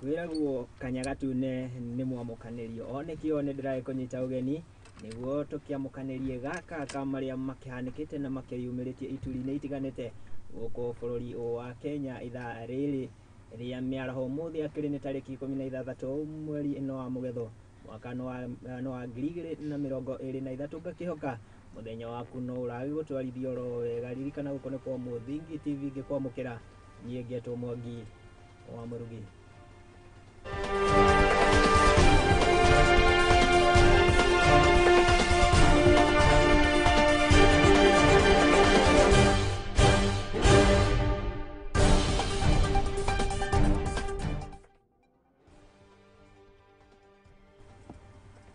Kwĩragwo kanya gatune nĩ mwamũkanĩrio o nĩkĩo nĩ ndĩragĩkũnyita ũgeni nĩguo tũkĩamũkanĩrie gaka ka marĩa makĩhanĩkĩte na makĩyumĩrĩtie ituri-inĩ itiganĩte gũkũ bũrũri wa Kenya ithaa rĩrĩ rĩa mĩaraho. Ũmũthĩ akĩrĩ nĩ tarĩki 16 mweri ĩno wa Mũgetho mwaka nĩ wa 2023. Ngakĩhoka mũthenya waku no ũragĩgũtwarithia oro wega. Ririkana gũkũ nĩ kwa Mũthingi TV ngĩkwamũkĩra niĩ ngetwo Mwangi wa Mũrugi.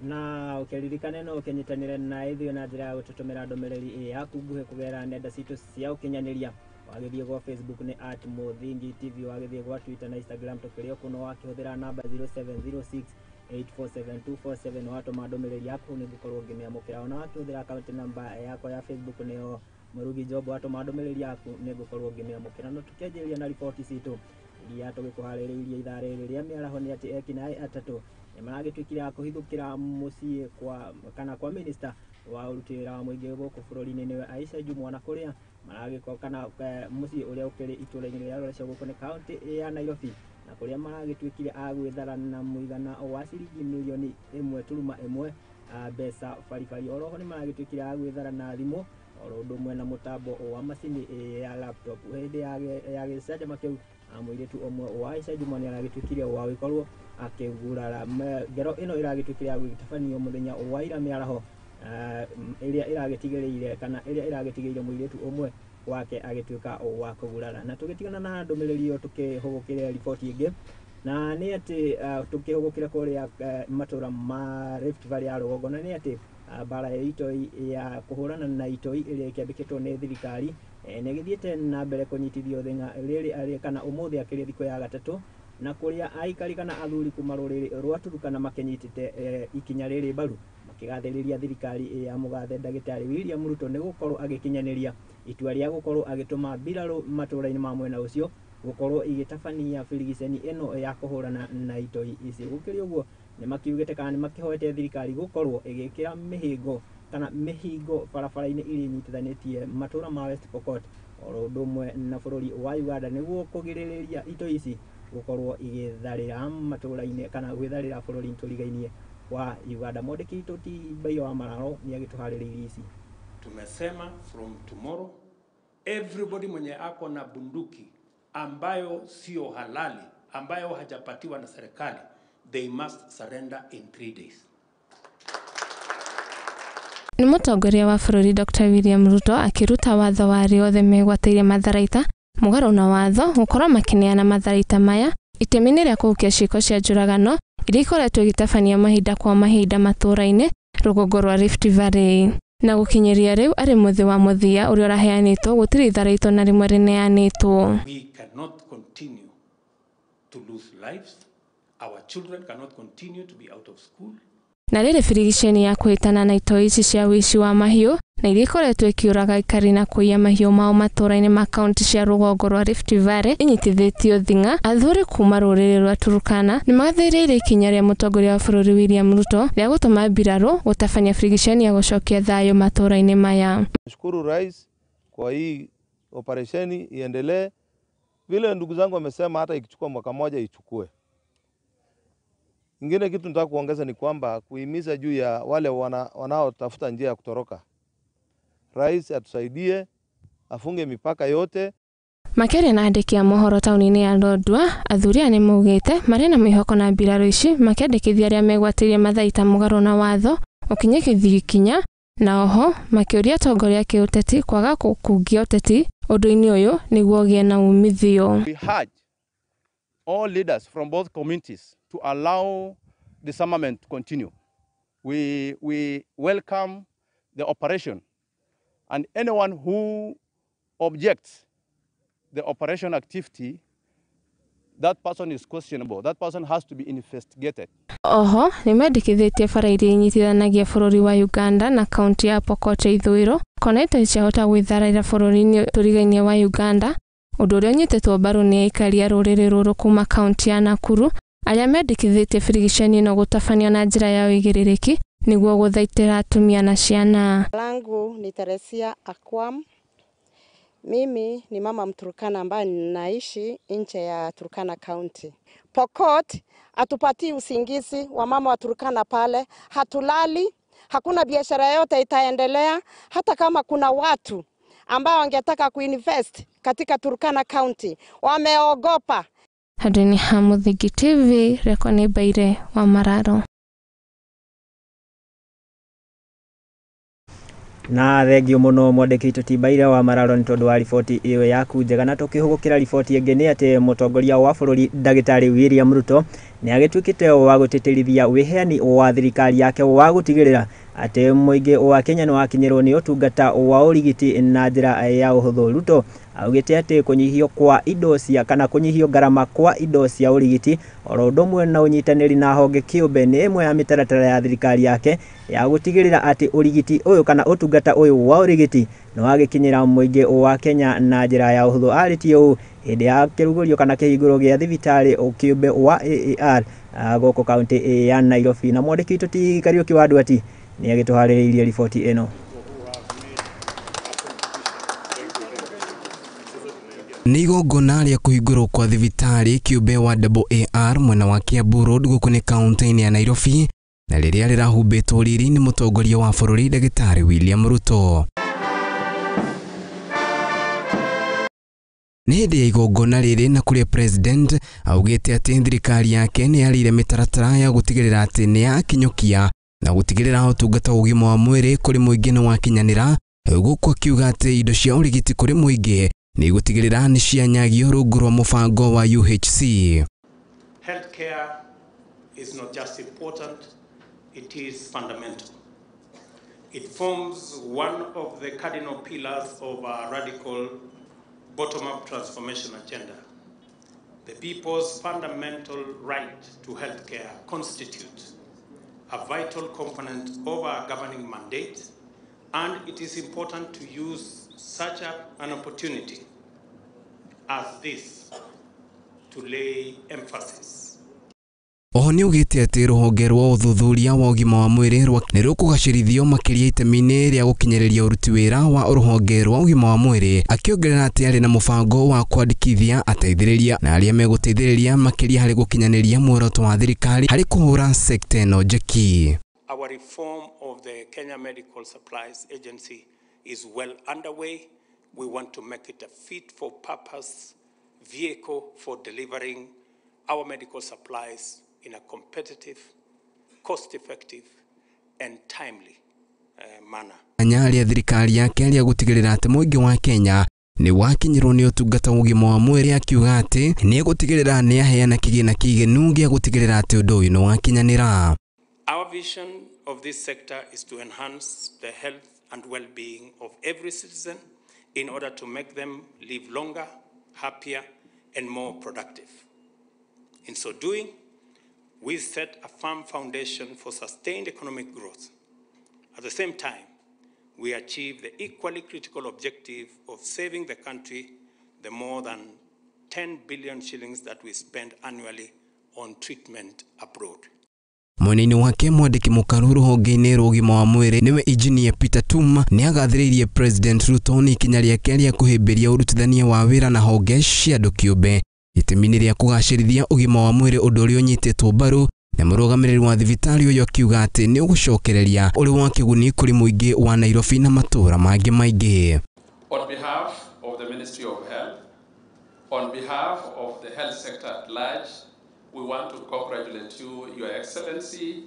Na ũkĩririkane no ũkĩnyitanĩre na ithuĩ na njĩra ya gũtũtũmĩra ndũmĩrĩri ĩ yaku nguhĩ kũgerera nenda citũ cia ũkinyanĩria. Wagĩthiĩ gwa Facebook nĩ @Mũthingi TV, wagĩthiĩ gwa Twitter na Instagram tũkĩrĩ o kũno wakĩhũthĩra namba 0706 847247. Watũma ndũmĩrĩri yaku nĩ ngũkorwo ngĩmĩamũkĩra. Ona wakĩhũthĩra account number yakwa ya Facebook nĩyo Mũrugi Job, watũma ndũmĩrĩri yaku nĩ ngũkorwo ngĩmĩamũkĩra. No tũkĩanjĩrĩria na riboti citũ iria tũgĩkũharĩrĩirie ithaa rĩrĩ rĩa mĩaraho nĩ atĩ ekinaĩ atatũ nĩ maragĩtuĩkire a kũhithũkĩra mũciĩ kwa kana kwa minister wa ũruti wĩra wa mũingĩ gũkũ bũrũri-inĩ nĩwe Aisha Jumwa, na kũrĩa maragĩkorwo kana mũciĩ ũrĩa ũkĩrĩ itũũra-inĩ rĩa Roreshwa gũkũ nĩ kaũntĩ ya Nairobi, na kũrĩa maragĩtuĩkire a gwĩthara na mũigana wa ciringi mirioni 1.1 mbeca baribari. Oroho nĩ maragĩtuĩkire a gwĩthara na thimũ oro ũndũ ũmwe na mũtambo wa macini ya laptop. Hĩndĩ ya gĩcanjama kĩu mũirĩtu ũmwe wa Aisha Jumwa nĩ aragĩtuĩkire wa gũkorwo akĩgurara. Ngero ĩno ĩragĩtuĩkire ya gũgĩtabanio mũthenya wa ira mĩaraho ĩrĩa ĩragĩtigĩrĩire kana ĩrĩa ĩragĩtigĩrĩire mũirĩtu ũmwe wake agĩtuĩka wa kũgurara. Na tũgĩtigana na ndũmĩrĩri ĩyo tũkĩhũgũkĩre riboti ĩngĩ, na nĩ atĩ tũkĩhũgũkĩre kũrĩa matũra ma Rift Valley ya rũgongo, na nĩ atĩ mbara ya itoi ya kũhũrana na itoi ĩrĩa ĩkĩambĩkĩtwo nĩ thirikari nĩ ĩgĩthiĩte na mbere kũnyitithio thĩng'a rĩrĩ kana ũmũthĩ akĩrĩ thikũ ya gatatũ, na kũrĩa aikari kana athuri kuma rũrĩrĩ rwa Turkana makĩnyitĩte ikinya rĩrĩ mbaru makĩgathĩrĩria thirikari ya mũgathe ndagĩtarĩ William Ruto nĩ gũkorwo agĩkinyanĩria itua rĩa gũkorwo agĩtũma mbirarũ matũra-inĩ ma mwena ũcio gũkorwo igĩtabania birigiceni ĩno ya kũhũrana na itoi ici. Gũkĩrĩ ũguo nĩ makiugĩte kana nĩ makĩhoete thirikari gũkorwo ĩgĩkĩra mĩhĩngo kana mĩhingo barabara-inĩ iria inyitithanĩtie matũra ma West Pokot oro ũndũ ũmwe na bũrũri wa Uganda nĩguo kũgirĩrĩria itoi ici gũkorwo igĩtharĩra matũra-inĩ kana gwĩtharĩra bũrũri tũrigainie wa Uganda. Mwandĩki witũ ti Mbaio wa Mararo nĩ agĩtũharĩrĩirie ici. Tumesema from tomorrow everybody mwenye ako na bunduki ambayo sio halali, ambayo hajapatiwa na serikali, they must surrender in 3 days. Nĩ mũtongoria wa bũrũri Dr. William Ruto akĩruta watho wa arĩa othe megwatĩire matharaita mũgarũ na watho gũkorwo makĩneana matharaita maya itemi-inĩ rĩa kũhukia ciĩko cia njũragano iria ikoretwo igĩtabania mahinda kwa mahinda matũũra-inĩ rũgongo rwa Rift Valley. Na gũkinyĩria rĩu arĩ mũthĩ wa mũthia ũrĩa ũraheanĩtwo gũtirĩ itharaita na rĩmwe rĩneanĩtwo. We cannot continue to lose lives. Our children cannot continue to be out of school. Na rĩrĩ birigiceni ya kũhĩtana na itoi ici cia ũici wa mahiũ na iria ikoretwo ikiũraga aikari na kũiya mahiũ mao matũũra-inĩ ma kaunti cia rũgongo rwa Rift Valley inyitithĩtio thing'a, athuri kuma rũrĩrĩ rwa Turkana nĩ magathĩrĩirie ikinya rĩa mũtongoria wa bũrũri William Ruto rĩa gũtũma mbirarũ gũtabania birigiceni ya gũcokia thayũ matũũra-inĩ maya. Nashukuru rais kwa hii operesheni iendelee. Vile ndugu zangu wamesema hata ikichukua mwaka moja ichukue. Ingine kitu nataka kuongeza ni kwamba kuhimiza juu ya wale wanaotafuta njia ya kutoroka. Rais atusaidie afunge mipaka yote. Makĩaria na andĩki a mohoro taũni-inĩ ya Lodwar, athuri aya nĩmaugĩte marĩ na mwĩhoko na mbirarũ ici makĩandĩkithia arĩa megwatĩirie matharaita mũgarũ na watho ũkinye gĩthiikinya, na oho makĩũria atongoria a kĩũteti kwaga gũkungia ũteti ũndũ-inĩ ũyũ nĩguo ũgĩe na umithio. We urge all leaders from both communities to allow disarmament to continue. We welcome the operation, and anyone who objects the operation activity, that person is questionable. That person has to be investigated. Oho nĩmendekithĩtie bara iria inyitithanagia bũrũri wa Uganda na kaunti ya Pokot ya ithũĩro kona itoi ciahota gwĩtharĩra bũrũri-inĩ tũrigainie wa Uganda, ũndũ ũrĩa ũnyitĩtwo mbaru nĩ aikari a rũrĩrĩ rũrũ kuma kaunti ya Nakuru Arĩa mendekithĩtie birigiceni ĩno gũtabanio na njĩra ya ũigĩrĩrĩki nĩguo gũthaitĩra atumia na ciana. Langu ni Teresia Akwam. Mimi ni mama Mturkana ambaye ninaishi nje ya Turkana County. Pokot hatupatii usingizi wa mama wa Turkana pale, hatulali, hakuna biashara yote itaendelea, hata kama kuna watu ambao wangetaka kuinvest katika Turkana County wameogopa. Handũ-inĩ ha Mũthingi TV, Rekwa nĩ Mbaire wa Mararo. Na thengio muno mwandĩki witũ ti Mbaire wa Mararo nĩ tondũ wa riboti ĩyo yaku njega. Na tũkĩhũgũkĩra riboti ĩngĩ nĩ atĩ mũtongoria wa bũrũri ndagĩtarĩ William Ruto nĩ agĩtuĩkĩte wa gũtĩtĩrithia wĩheani wa thirikari yake wa gũtigĩrĩra atĩ mũingĩ wa Kenya nĩ wakinyĩrwo nĩ ũtungata wa ũrigiti na njĩra ya ũhũthũ. Ruto augĩte atĩ kũnyihio kwa indo cia kana kũnyihio ngarama kwa indo cia ũrigiti oro ũndũ ũmwe na ũnyitanĩri na honge kĩũmbe nĩ ĩmwe ya mĩtaratara ya thirikari yake ya gũtigĩrĩra atĩ ũrigiti ũyũ kana ũtungata ũyũ wa ũrigiti nĩ wagĩkinyĩra mũingĩ wa Kenya na njĩra ya ũhũthũ. Arĩtie ũũ hĩndĩ ya kĩrugũrio kana kĩhingũro gĩa thibitarĩ kĩũmbe wa AAR gũkũ kaunti ya Nairobi. Na mwandĩki witũ ti Kariũki wa Nduati nĩ agĩtũharĩrĩirie riboti ĩno. Nĩ igongona rĩa kũhingũrwo kwa thibitarĩ kĩũmbe wa AAR mwena wa Kiambu Road gũkũ nĩ kaunti-inĩ ya Nairobi, na rĩrĩa rĩrahumbĩtwo riri nĩ mũtongoria wa bũrũri ndagĩtarĩ William Ruto. Nĩ hĩndĩ ya igongona rĩrĩ na kũrĩa president augĩte atĩ thirikari yake nĩ yarĩire mĩtaratara ya gũtigĩrĩra atĩ nĩ yakinyũkia na gũtigĩrĩra ũtungata wa ũgima wa mwĩrĩ kũrĩ mũingĩ nĩ wakinyanĩra, gũkũ akiuga atĩ indo cia ũrigiti kũrĩ mũingĩ nĩ gũtigĩrĩra nĩ cianyagio rungu rwa mũbango wa UHC. Healthcare is not just important, it is fundamental. It forms one of the cardinal pillars of our radical bottom-up transformation agenda. The people's fundamental right to healthcare constitutes a vital component of our governing mandate, and it is important to use such an opportunity as this to lay emphasis. Oho nĩ augĩte atĩ rũhonge rwa ũthuthuria wa ũgima wa mwĩrĩ nĩ rũkũgacĩrithio makĩria itemi-inĩ rĩa gũkinyĩrĩria ũruti wĩra wa rũhonge rwa ũgima wa mwĩrĩ, akĩongerera atĩ arĩ na mũbango wa kwandĩkithia ateithĩrĩria na arĩa megũteithĩrĩria makĩria harĩ gũkinyanĩria muoroto wa thirikari harĩ kũhũra sekta ĩno njeki. Our reform of the Kenya Medical Supplies Agency is well underway. We want to make it a fit for purpose vehicle for delivering our medical supplies in a competitive, cost-effective, and timely manner. Anya rĩa thirikari yake rĩa gũtigĩrĩra atĩ mũingĩ wa Kenya nĩ wakinyĩrwo nĩ ũtungata wa ũgima wa mwĩrĩ, akiuga atĩ nĩ egũtigĩrĩra nĩ aheana kĩgĩna kĩiganu gĩa gũtigĩrĩra atĩ ũndũ ũyũ nĩ wakinyanĩra. Our vision of this sector is to enhance the health and well-being of every citizen in order to make them live longer, happier, and more productive. In so doing, we set a firm foundation for sustained economic growth. At the same time, we achieve the equally critical objective of saving the country the more than 10 billion shillings that we spend annually on treatment abroad. Mwena-inĩ wake mwandĩki mũkaru rũhonge-inĩ rwa ũgima wa mwĩrĩ nĩwe Engineer Peter Tum nĩ agathĩrĩirie President Ruto nĩ ikinya rĩake rĩa kũhĩmbĩria ũrutithania wa wĩra na honge cia andũ kĩũmbe itemi-inĩ rĩa kũgacĩrithia ũgima wa mwĩrĩ, ũndũ ũrĩa ũnyitĩtwo mbaru na mũrũgamĩrĩri wa thibitarĩ ũyũ akiuga atĩ nĩ ũgũcokereria ũrĩ wa kĩguni kũrĩ mũingĩ wa Nairobi na matũũra mangĩ maingĩ. On behalf of the Ministry of Health, on behalf of the health sector at large, we want to congratulate you, Your Excellency,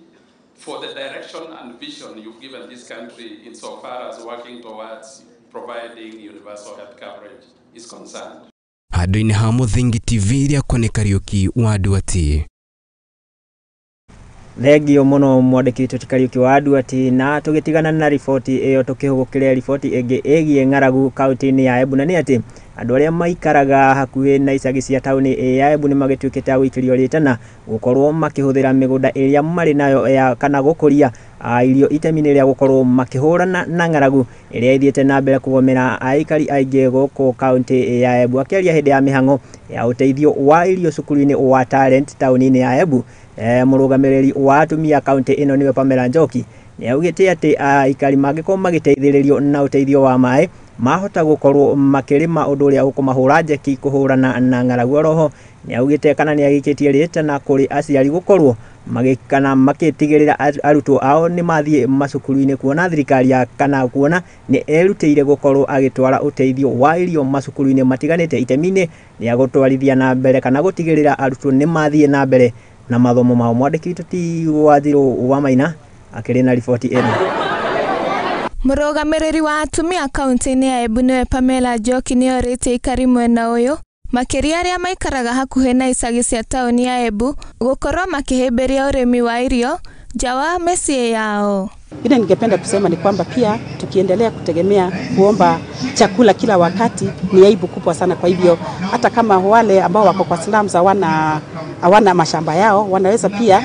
for the direction and vision you've given this country insofar as working towards providing universal health coverage is concerned. Handũ-inĩ ha Mũthingi TV rĩakwa nĩ Kariũki wa Nduati. Thengio mũno mwandĩki witũ ti Kariũki wa Nduati. Na tũgĩtigana na riboti ĩyo tũkĩhũgũkĩre riboti ĩngĩ ĩgiĩ ng'aragu kaunti-inĩ ya Embu, na nĩ atĩ Andũ arĩa maikaraga hakuhĩ na icagi cia taũni ya Embu nĩ magĩtuĩkĩte a gũikĩrio rĩtana gũkorwo makĩhũthĩra mĩgũnda ĩrĩa marĩ nayo ya kana gũkũria irio itemi-inĩ rĩa gũkorwo makĩhũrana na ng'aragu ĩrĩa ĩthiĩte na mbere kũgomera aikari aingĩ gũkũ kaunti ya Embu. Akĩaria hĩndĩ ya mĩhang'o ya ũteithio wa irio cukuru-inĩ wa Talent taũni-inĩ ya Embu, mũrũgamĩrĩri wa atumia kaunti ĩno nĩwe Pamela Njoki nĩ augĩte atĩ aikari mangĩkorwo magĩteithĩrĩrio na ũteithio wa maĩ mahota gũkorwo makĩrĩma ũndũ ũrĩa ũkũmahũra njeki kũhũrana na ng'aragu. Oroho nĩ augĩte kana nĩ agĩkĩtie rĩtana kũrĩ aciari gũkorwo kana magĩtigĩrĩra arutwo ao nĩ mathiĩ macukuru-inĩ kuona thirikari ya kana kuona nĩ erutĩire gũkorwo agĩtwara ũteithio wa irio macukuru-inĩ matiganĩte itemi-inĩ rĩa gũtwarithia na mbere kana gũtigĩrĩra arutwo nĩ mathiĩ na mbere na mathomo mao. Mwandĩki witũ ti Wanjirũ wa Maina akĩrĩ na riboti ĩno. Mũrũgamĩrĩri wa atumia kaunti-inĩ ya Embu nĩwe Pamela Njoki nĩorĩtie aikari mwena ũyũ makĩria arĩa maikaraga hakuhĩ na icagi cia taũni ya Embu gũkorwo makĩhĩmbĩria ũrĩmi wa irio nja wa mĩciĩ yao. Ile ningependa kusema ni kwamba pia tukiendelea kutegemea kuomba chakula kila wakati ni aibu kubwa sana. Kwa hivyo hata kama wale ambao wako kwa slums hawana mashamba yao, wanaweza pia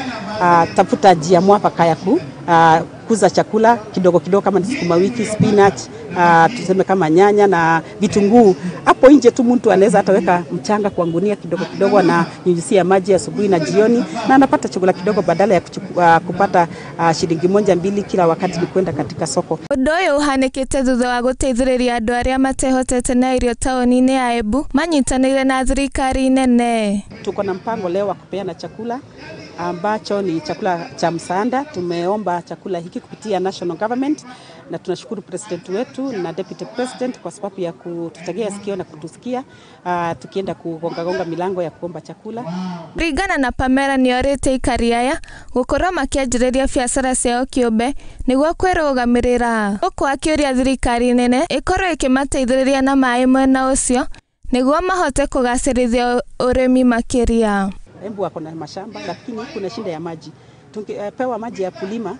tafuta njia mwafaka ya kukuza chakula kidogo kidogo, kama ni sukuma wiki, spinach, tuseme kama nyanya na vitunguu. Hapo nje tu mtu anaweza hata weka mchanga kwa gunia kidogo kidogo na nyunyizia maji asubuhi na jioni, na anapata chakula kidogo badala ya kupata shilingi 1-2 kila wakati ni kwenda katika soko. Ũndũ ũyũ ũhanĩkĩte thutha wa gũteithĩrĩria andũ arĩa matehotete na irio taũni-inĩ ya Embu manyitanĩire na thirikari nene. Tuko na mpango leo wa kupeana chakula ambacho ni chakula cha msaada. Tumeomba chakula hiki kupitia national government, na tunashukuru president wetu na deputy president kwa sababu ya kututegea sikio na kutusikia tukienda kugonga milango ya kuomba chakula. Ringana na Pamela nĩorĩtie aikari aya gũkorwo makĩanjĩrĩria biacara ciao kĩũmbe nĩguo kwĩrũgamĩrĩra, gũkũ akĩũria thirikari nene ĩkorwo ĩkĩmateithĩrĩria na maĩ mwena ũcio nĩguo mahote kũgacĩrithia ũrĩmi makĩria. Embu wako na mashamba lakini kuna shida ya maji. Tungepewa maji ya kulima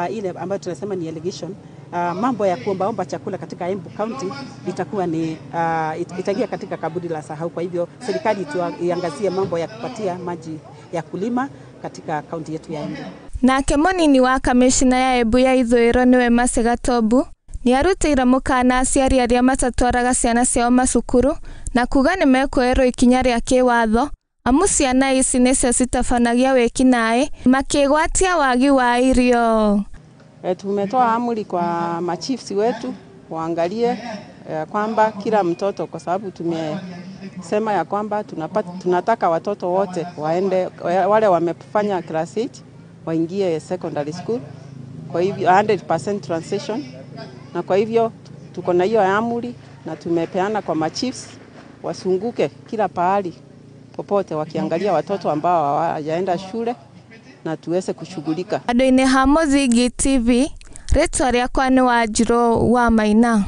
ile ambayo tunasema ni irrigation, mambo ya kuombaomba chakula katika Embu County itakuwa ni itaingia katika kaburi la sahau. Kwa hivyo serikali iangazie mambo ya kupatia maji ya kulima katika kaunti yetu ya Embu. Nake mũnini wa kamishna ya Embu ya ithũĩro nĩwe Mercy Gatobu nĩarutĩire mũkana aciari arĩa matatwaraga ciana ciao macukuru na kuga nĩmekuoerwo ikinya rĩa kĩwatho amu ciana ici nĩcio citabanagia wĩkinaĩ makĩgwatia wagi wa irio. Tumetoa amri kwa machiefs wetu waangalie kwamba kila mtoto, kwa sababu tumesema ya kwamba tunataka watoto wote waende, wale wamefanya class 8 waingie secondary school, kwa hivyo 100% transition. Na kwa hivyo tuko na hiyo amri na tumepeana kwa machiefs wasunguke kila pahali popote wakiangalia watoto ambao hawajaenda shule na tuweze kushughulika. Andũ-inĩ ha Mũthingi TV, rĩtwa rĩakwa nĩ Wanjirũ wa Maina.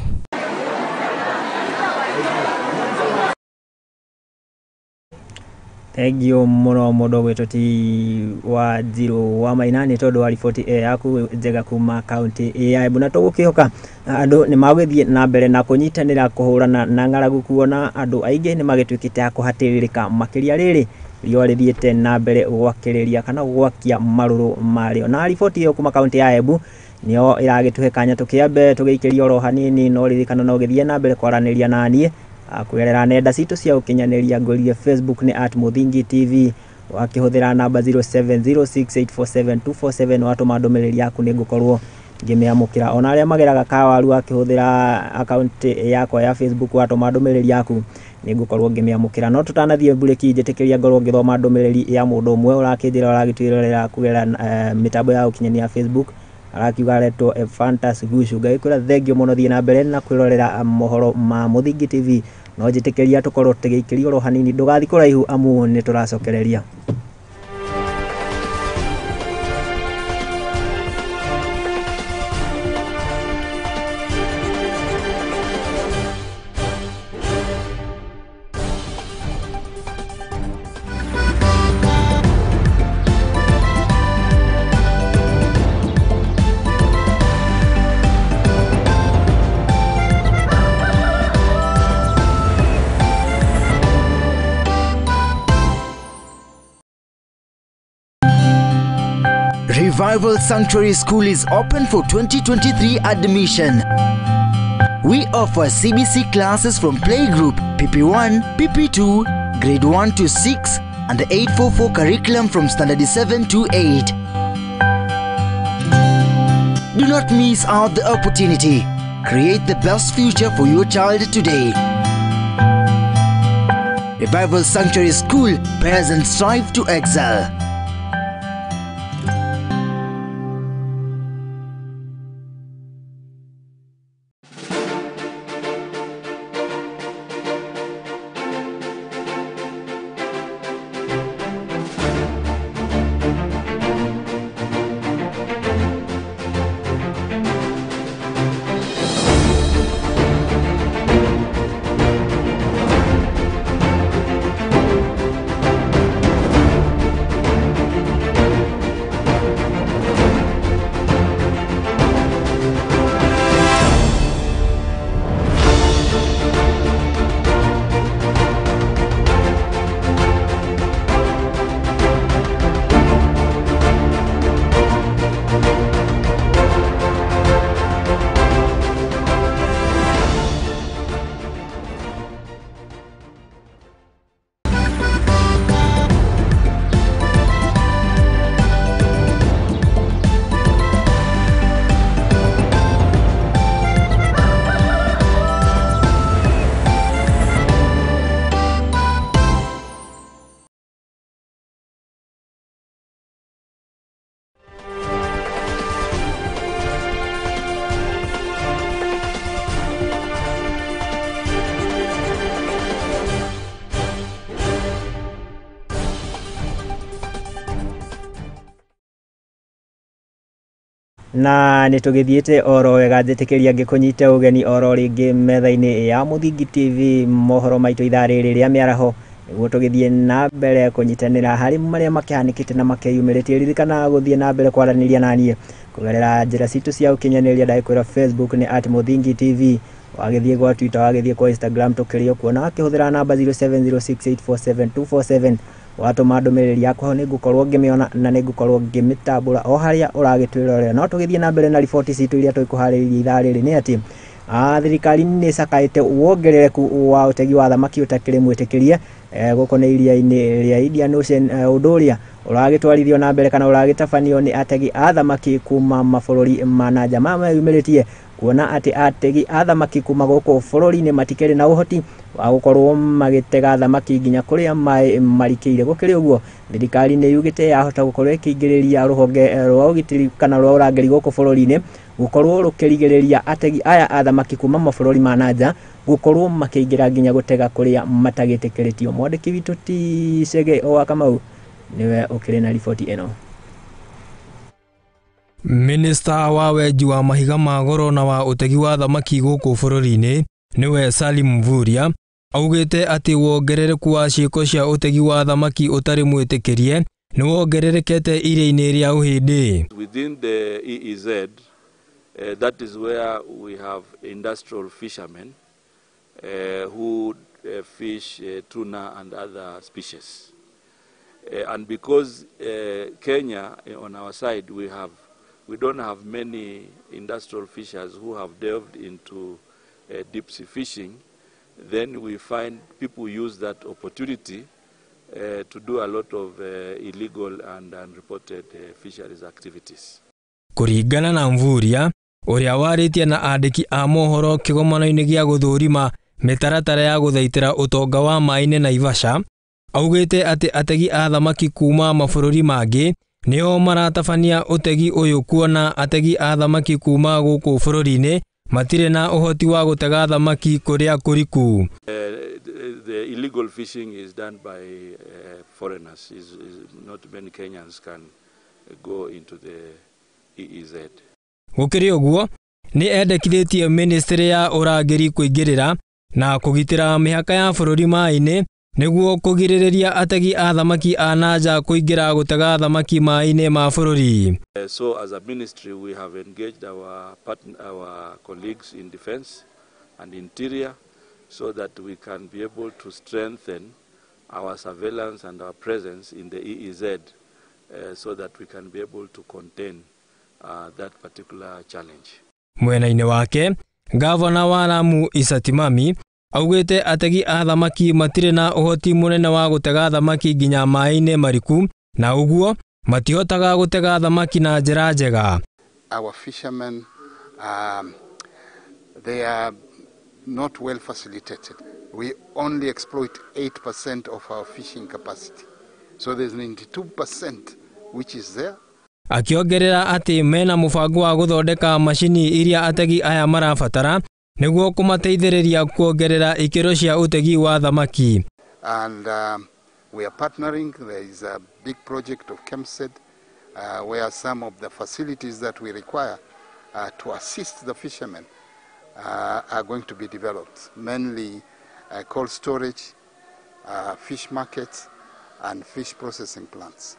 Thengio mũno mũndũ ũgwĩtwo ti Wanjirũ wa Maina nĩ tondũ wa riboti ĩyo yaku njega kuma kaunti ya Embu. Na tũgũkĩhoka andũ nĩ magũthiĩ na mbere na kũnyitanĩra kũhũrana na ng'aragu kuona andũ aingĩ nĩ magĩtuĩkĩte a kũhatĩrĩrĩka makĩria rĩrĩ riũa rĩthiĩte na mbere gwakĩrĩria kana gwakia marũrũ marĩo. Na riboti ĩyo kuma kaunti ya Embu nĩyo ĩragĩtũhe kanya tũkĩambe tũgĩikĩrie oro hanini, no ririkana no ũgĩthiĩ na mbere kwaranĩria naniĩ kũgerera nenda citũ cia ũkinyanĩria. Ngũria Facebook nĩ @Mũthingi TV, wakĩhũthĩra namba 0706847247 watũma ndũmĩrĩri yaku nĩ ngũkorwo ngĩmĩamũkĩra. Ona arĩa mageraga kawaru akĩhũthĩra akaunti yakwa ya Facebook watũma ndũmĩrĩri yaku nĩ ngũkorwo ngĩmĩamũkĩra. No tũtanathiĩ mburĩki njĩtĩkĩria ngorwo ngĩthoma ndũmĩrĩri ya mũndũ ũmwe ũrakĩnjĩra ũragĩtwĩrorera kũgerera mĩtambo ya ũkinyanĩria ya Facebook, arakiuga aretwo Ephantus Gushu. Ngagĩkwĩra thengio mũno, thiĩ na mbere na kwĩrorera mohoro ma Mũthingi TV. No njĩtĩkĩria tũkorwo tũgĩikĩria oro hanini, ndũgathiĩ kũraihu amu nĩ tũracokereria. Revival Sanctuary School is open for 2023 admission. We offer CBC classes from playgroup, PP1, PP2, grade 1 to 6, and the 844 curriculum from standard 7 to 8. Do not miss out the opportunity. Create the best future for your child today. Revival Sanctuary School, bears and strive to excel. Na nä tå gä thiä te oro wega njä tä kä ria ngä kå nyite å geni oro rä ngä metha-inä ya Mũthingi TV mohoro maitå ithaa rä rä rä a mä araho nĩguo tũgĩthiĩ na mbere kũnyitanĩra harĩ marĩa makĩhanĩkĩte na makeyumĩrĩtie. Ririkana gũthiĩ na mbere kwaranĩria naniĩ kũgerera njĩra citũ cia ũkinyanĩria, ndagĩkwĩra Facebook nĩ @Mũthingi TV, wagĩthiĩ gwa Twitter, wagĩthiĩ kwa Instagram tũkĩrĩ o kuo, na wakĩhũthĩra namba 0706847247 watũma ndũmĩrĩri yaku hau nĩngũkorwo ngĩmĩona na nĩngũkorwo ngĩmĩtambũra o harĩa ũragĩtwĩrorera. No tũgĩthiĩ na mbere na riboti citũ iria tũkũharĩrĩria ithaa rĩrĩ nĩ atĩ thirikari nĩ ĩcakaĩte wongerereku wa ũtegi wa thamaki ũtakĩrĩ mwĩtĩkĩrie gũkũ nĩ iria-inĩ rĩa Indian Ocean, ũndũ ũrĩa ũragĩtwarithio na mbere kana ũragĩtabanio nĩ ategi a thamaki kuma mabũrũri ma na nja meyumĩrĩtie kuona atĩ ategi a thamaki kuma gũkũ bũrũri-inĩ matikĩrĩ na ũhoti wa gũkorwo magĩtega thamaki nginya kũrĩa maĩ marikĩire. Gũkĩrĩ ũguo thirikari nĩ yugĩte yahota gũkorwo ĩkĩingĩrĩria rũhonge rwa ũgitĩri kana rwa ũrangĩri gũkũ bũrũri-inĩ gũkorwo rũkĩrigĩrĩria ategi aya a thamaki kuma mabũrũri ma na nja gũkorwo makĩingĩra nginya gũtega kũrĩa matagĩtĩkĩrĩtio. Mwandĩki witũ ti Chege wa Kamau niwe ũkĩrĩ na riboti ĩno. Minista wa wenji wa mahiga ma goro na wa ũtegi wa thamaki gũkũ bũrũri-inĩ nĩwe Salim Mvurya augĩte atĩ wongerereku wa ciĩko cia ũtegi wa thamaki ũtarĩ mwĩtĩkĩrie nĩ wongererekete iria-inĩ rĩa Ũhĩndĩ. Within the EEZ, that is where we have industrial fishermen who fish tuna and other species. And because Kenya, on our side, we don't have many industrial fishers who have delved into deep sea fishing, then we find people use that opportunity to do a lot of illegal and unreported fisheries activities. Kũringana na Mvurya ũrĩa warĩtie na andĩki a mohoro kĩgomano-inĩ gĩa gũthũrima mĩtaratara ya gũthaitĩra ũtonga wa maĩ-inĩ Naivasha, augĩte atĩ ategi a thamaki kuma mabũrũri mangĩ nĩo maratabania ũtegi ũyũ kuona ategi a thamaki kuma gũkũ bũrũri-inĩ matirĩ na ũhoti wa gũtega thamaki kũrĩa kũriku. The illegal fishing is done by foreigners. Not many Kenyans can go into the EEZ. Gũkĩrĩ ũguo nĩ endekithĩtie ministry ya ũrangĩri kũingĩrĩra na kũgitĩra mĩhaka ya bũrũri maĩ-inĩ nĩguo kũgirĩrĩria ategi a thamaki a na nja kũingĩra gũtega thamaki maĩ-inĩ ma bũrũri. So as a ministry we have engaged our colleagues in defense and interior so that we can be able to strengthen our surveillance and our presence in the EEZ so that we can be able to contain that particular challenge. Mwena-inĩ wake, gavana wa Lamu Issa Timami augĩte ategi a thamaki matirĩ na ũhoti mũnene wa gũtega thamaki nginya maĩ-inĩ mariku na ũguo matihotaga gũtega thamaki na njĩra njega. Our fishermen, they are not well facilitated. We only exploit 8% of our fishing capacity. So there's 92% which is there. Akĩongerera atĩ mena mũbango wa gũthondeka macini iria ategi aya marabatara nĩguo kũmateithĩrĩria kuongerera ikĩro cia ũtegi wa thamaki. And we are partnering. There is a big project of KEMSED where some of the facilities that we require to assist the fishermen are going to be developed, mainly cold storage, fish markets, and fish processing plants.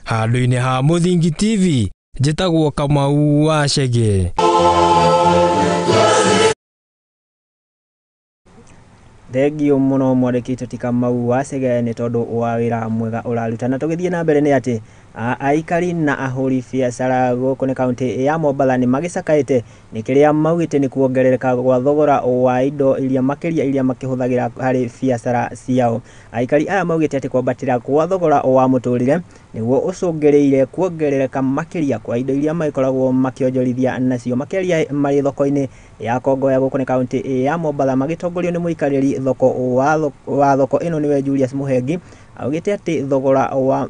Handũ-inĩ ha Mũthingi TV, njĩtagwo Kamau wa Chege. Thengio mũno mwandĩki witũ ti Kamau wa Chege nĩ tondũ wa wĩra mwega ũraruta. Na tũgĩthiĩ na mbere nĩ atĩ aikari na ahũri biacara gũkũ nĩ kaunti ya Mombatha nĩ magĩcakaĩte nĩ kĩrĩa maugĩte nĩ kuongerereka gwa thogora wa indo iria makĩria iria makĩhũthagĩra harĩ biacara ciao. Aikari aya maugĩte atĩ kwambatĩra kwa thogora wa mũtũrĩre nĩguo ũcũngĩrĩire kuongerereka makĩria kwa indo iria magĩkoragwo makĩonjorithia nacio makĩria marĩ thoko-inĩ ya Kongoya gũkũ nĩ kaunti ya Mombatha magĩtongorio nĩ mũikarĩri thoko wa thoko ĩno nĩwe Julius Muhengi. Augĩte atĩ thogora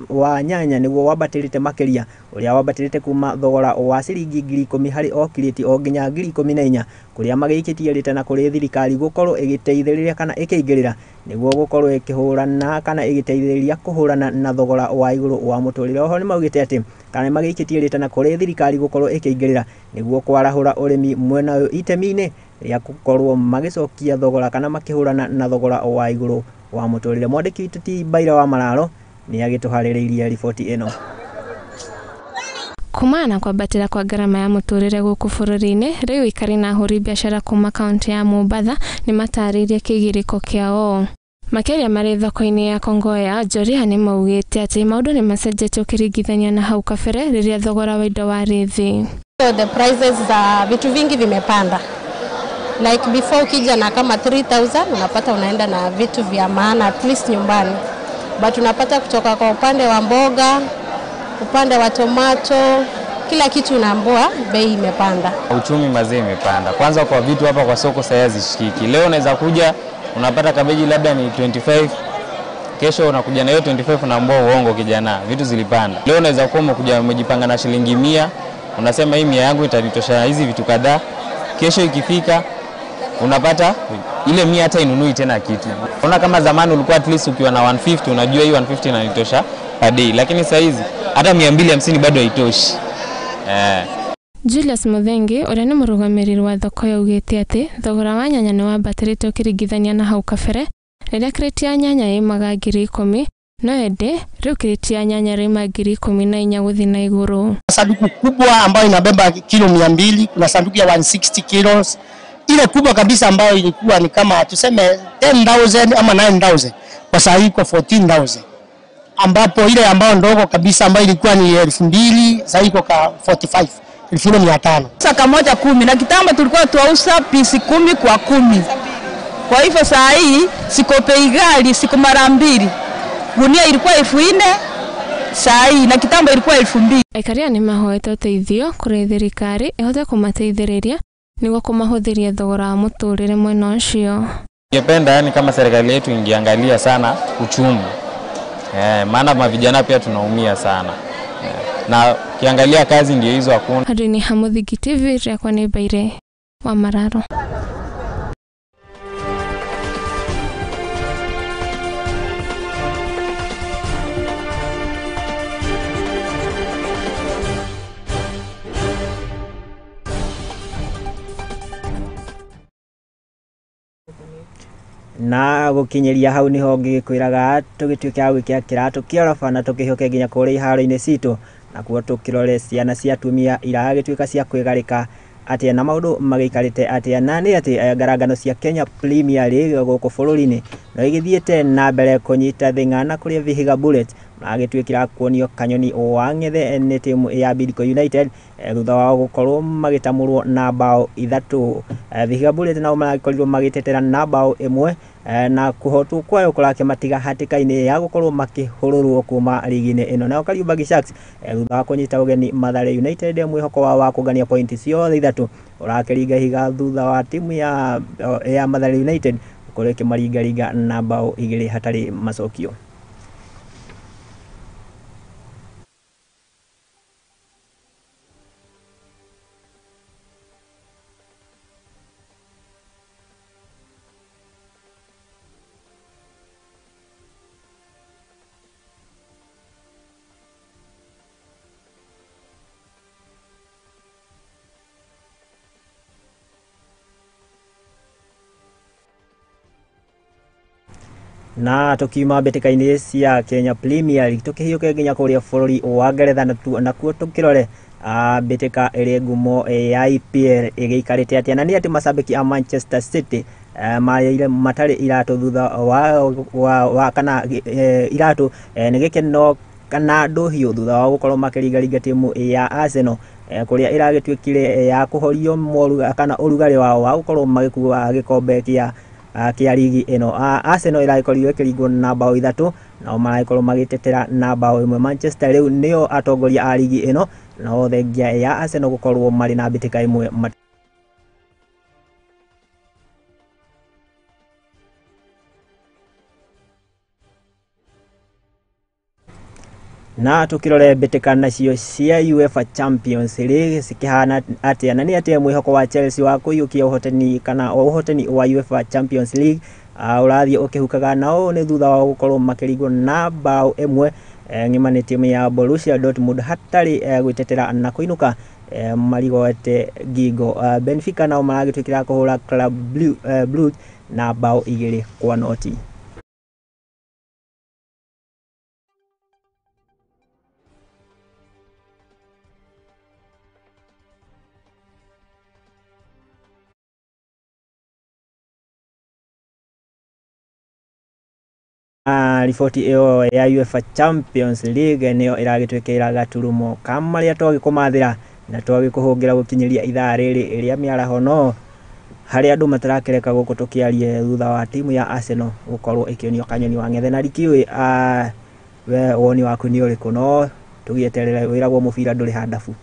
wa nyanya nĩguo wambatĩrĩte makĩria ũrĩa wambatĩrĩte kuma thogora wa ciringi 10,000 harĩ o kirĩti o nginya 14,000 kũrĩa magĩikĩtie rĩtana kũrĩ thirikari gũkorwo ĩgĩteithĩrĩria kana ĩkĩingĩrĩra nĩguo gũkorwo ĩkĩhũrana kana ĩgĩteithĩrĩria kũhũrana na thogora wa igũrũ wa mũtũrĩre. Oho nĩmaugĩte atĩ kana nĩmagĩikĩtie rĩtana kũrĩ thirikari gũkorwo ĩkĩingĩrĩra nĩguo kwarahũra ũrĩmi mwena ũyũ itemi-inĩ rĩa gũkorwo magĩcokia thogora kana makĩhũrana na thogora wa igũrũ wa mũtũrĩre. Mwandĩki witũ ti Mbaira wa Mararo nĩ agĩtũharĩrĩirie riboti ĩno. Kumana na kwambatĩra kwa ngarama ya mũtũrĩre gũkũ bũrũri-inĩ, rĩu aikari na ahũri biacara kuma kaunti ya Mombatha nĩ matarĩirie kĩgirĩko kĩao. Makĩria marĩ thoko-inĩ ya Kongoya, Njoria nĩ maugĩte atĩ maũndũ nĩ macenjetie ũkĩringithania na hau kabere rĩrĩa thogora wa indo warĩ thĩ. So the prices za vitu vingi vimepanda. Like before ukija na kama 3000 unapata unaenda na vitu vya maana at least nyumbani. But unapata kutoka kwa upande wa mboga, upande wa tomato, kila kitu unaambiwa bei imepanda. Uchumi mazee imepanda. Kwanza kwa vitu hapa kwa soko sasa hazishikiki. Leo unaweza kuja unapata kabeji labda ni 25, kesho unakuja na hiyo 25 unaambiwa uongo kijana, vitu zilipanda. Leo unaweza kuwa umekuja umejipanga na shilingi 100, unasema hii 100 yangu itanitosha hizi vitu kadhaa. Kesho ikifika unapata ile 100 hata inunui tena kitu. Unaona kama zamani ulikuwa at least ukiwa na 150 unajua hii 150 inanitosha per day, lakini sasa hizi hata 250 bado haitoshi. Julius Muthengi ũrĩa nĩ mũrũgamĩrĩri wa thoko yaugĩte atĩ thogora wa nyanya nĩ wambatĩrĩte ũkĩringithania na hau kabere rĩrĩa krĩti ya nyanya yaimaga 10,000 no ĩndĩ rĩu krĩti ya nyanya ĩraima 14,000 gũthiĩ na igũrũ. Sanduku kubwa ambayo inabeba kilo 200, kuna sanduku ya 160 kilos. Ile kubwa kabisa ambayo ilikuwa ni kama tuseme 10,000 ama 9,000, kwa sasa iko 14,000. Ambapo ile ambayo ndogo kabisa ambayo ilikuwa ni 2,000 sasa iko ka 45, 2,500. Saka moja 10 na kitambo tulikuwa tuauza pisi 10 kwa 10. Kwa hivyo saa hii siko bei ghali, siko mara mbili. Gunia ilikuwa 4,000 saa hii na kitambo ilikuwa 2,000. Aikaria nĩ mahoete ũteithio kũrĩ thirikari ĩhote kũmateithĩrĩria nĩguo kũmahũthĩria thogora wa mũtũrĩre mwena ũcio. Ningependa yani kama serikali yetu ingeangalia sana uchumi. Maana mavijana pia tunaumia sana. Na kiangalia kazi ndio hizo hakuna. Handũ-inĩ ha Mũthingi TV rĩakwa nĩ Mbaire wa Mararo. Na gukinyiria hau niho ngikwiraga tugituike a gwikia kiratu kioroba na tukihuke nginya kuria iharo-inĩ citũ nakuo tukirore ciana cia atumia iragituika cia kwigarika atia na maundu magiikarite atia na ni ati ngarangano cia Kenya Premier League guku bururi-inĩ no igithiĩte na mbere kunyita thing'a na kuria Vihiga Bullets Maragĩtuĩkĩra kuonio kanyoni wa ng'ethe nĩ timu ya Bidco United thutha wao gũkorwo magĩtamũrwo na bao 3. Vihiga Bullets nao maragĩkorirwo magĩtetera na bao 1 na kũhotwo kwayo kũrakĩmatiga hatĩka-inĩ ya gũkorwo makĩhũrũrwo kuma rigi-inĩ ĩno. Nao Kariobangi Sharks thutha wa kũnyita ũgeni Mathare United mwĩhoko wao wa kũngania pointi ciothe 3 ũrakĩringa ihiga thutha wa timu ya Mathare United gũkorwo ĩkĩmaringaringa na bao 2 hatarĩ macokio. Na tukiuma mbĩtĩka-inĩ cia Kenya Premier League tũkĩhiũke nginya kũrĩa bũrũri wa Ngeretha nakuo tũkĩrore mbĩtĩka ĩrĩ ngumo ya EPL ĩgĩikarĩte atĩa, na nĩ atĩ macambĩki a Manchester City marĩire matarĩ iratũ thutha wa kana iratũ nĩ gĩkeno kana ndũhiũ thutha wa gũkorwo makĩringaringa timu ya Arsenal kũrĩa ĩragĩtuĩkire ya kũhorio moru kana ũrugarĩ wao wa gũkorwo magĩkua gĩkombe kĩa rigi ĩno. Arsenal ĩragĩkorirwo ĩkĩringwo na bao 3 nao maragĩkorwo magĩtetera na bao 1. Manchester rĩu nĩo atongoria a rigi ĩno, nao thengia ya Arsenal gũkorwo marĩ na mbĩtĩka 1. Na tukirore mbĩtĩka nacio cia UEFA Champions League cikĩhana atĩa, na nĩ atĩa mwĩhoko wa Chelsea wa kũiyũkia ũhotani kana ũhotani wa UEFA Champions League ũrathiĩ ũkĩhukaga, nao nĩ thutha wa gũkorwo makĩringwo na bao 1 ng'ima nĩ timu ya Borussia Dortmund hatarĩ gwĩtetera na kũinũka marigoete ngingo. Benfica nao maragĩtuĩkĩra kũhũra Club Brugge na bao 2-0. Riboti ĩyo ya UEFA Champions League nĩyo ĩragĩtwĩkĩra gaturumo ka marĩa twagĩkũmathĩra na twagĩkũhũngĩra gũkinyĩria ithaa rĩrĩ rĩa mĩaraho, no harĩa andũ matarakereka gũkũ tũkĩarie thutha wa timu ya Arsenal gũkorwo ĩkĩonio kanyoni wa ng'ethe. Na ndikiũĩ we woni waku nĩ ũrĩkũ, no tũgĩeterere wĩragwo mũbira ndũrĩ handabu,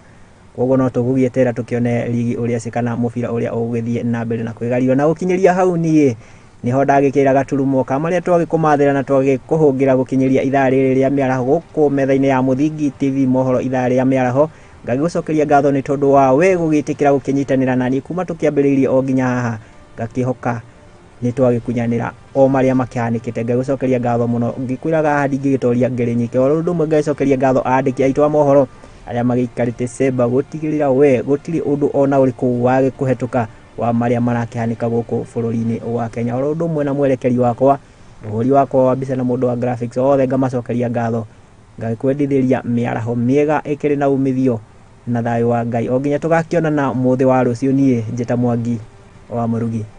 koguo no tũgũgĩeterera tũkĩone rigi ũrĩa ci kana mũbira ũrĩa ũgũgĩthiĩ na mbere na kwĩgario. Na gũkinyĩria hau niĩ niho ndagĩkĩra gaturumo ka marĩa twagĩkũmathĩra na twagĩkũhũngĩra gũkinyĩria ithaa rĩrĩ rĩa mĩaraho gũkũ metha-inĩ ya Mũthingi TV mohoro ithaa rĩa mĩaraho. Ngagĩgũcokeria ngatho nĩ tondũ wa we gũgĩtĩkĩra gũkĩnyitanĩra naniĩ kuma tũkĩambĩrĩirie o nginya haha, ngakĩhoka nĩ twagĩkunyanĩra o marĩa makĩhanĩkĩte. Ngagĩgũcokeria ngatho mũno ngĩkwĩraga haha ndingĩgĩtoria ngĩrĩ nyike. O ũndũ ũmwe ngagĩcokeria ngatho andĩki aitũ a mohoro arĩa magĩikarĩte cemba gũtigĩrĩra we gũtirĩ ũndũ ona ũrĩkũ wagĩkũhetũka wa marĩa marakĩhanĩka gũkũ bũrũri-inĩ wa Kenya. Oro ũndũ ũmwe na mwerekeri wakwa, mũhũri wakwa wa mbica na mũndũ wa graphics, othe ngamacokeria ngatho, ngagĩkwendithĩria mĩaraho mĩega ĩkĩrĩ na umithio na thayũ wa Ngai o nginya tũgakĩonana mũthĩ wa rũciũ. Niĩ njĩta Mwangi wa Mũrugi.